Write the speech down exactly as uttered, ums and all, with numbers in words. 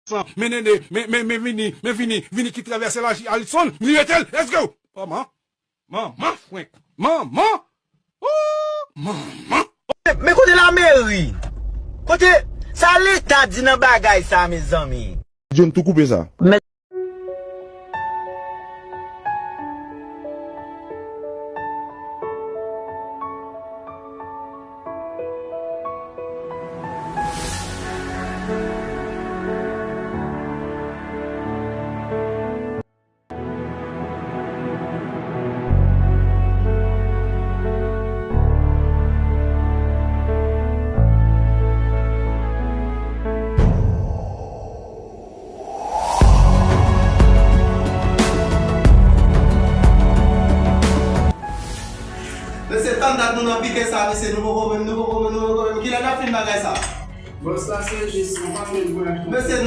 san, men Nene, men, men, men Vini, men Vini, Vini ki travèse laji Alison, li rete l, let's go! Manman, manman, frenk, manman, ooh, manman. Men kote lameri? Kote, sa leta di nan bagay sa, mezanmi? John tou koupe sa. Mesye, tann dat nou nan pike sa, mesye, nou poko menm, nou poko menm, nou poko menm. Kilè n ap fin bagay sa? Bòs la se jis, nou pa menm pou n achte. Mesye,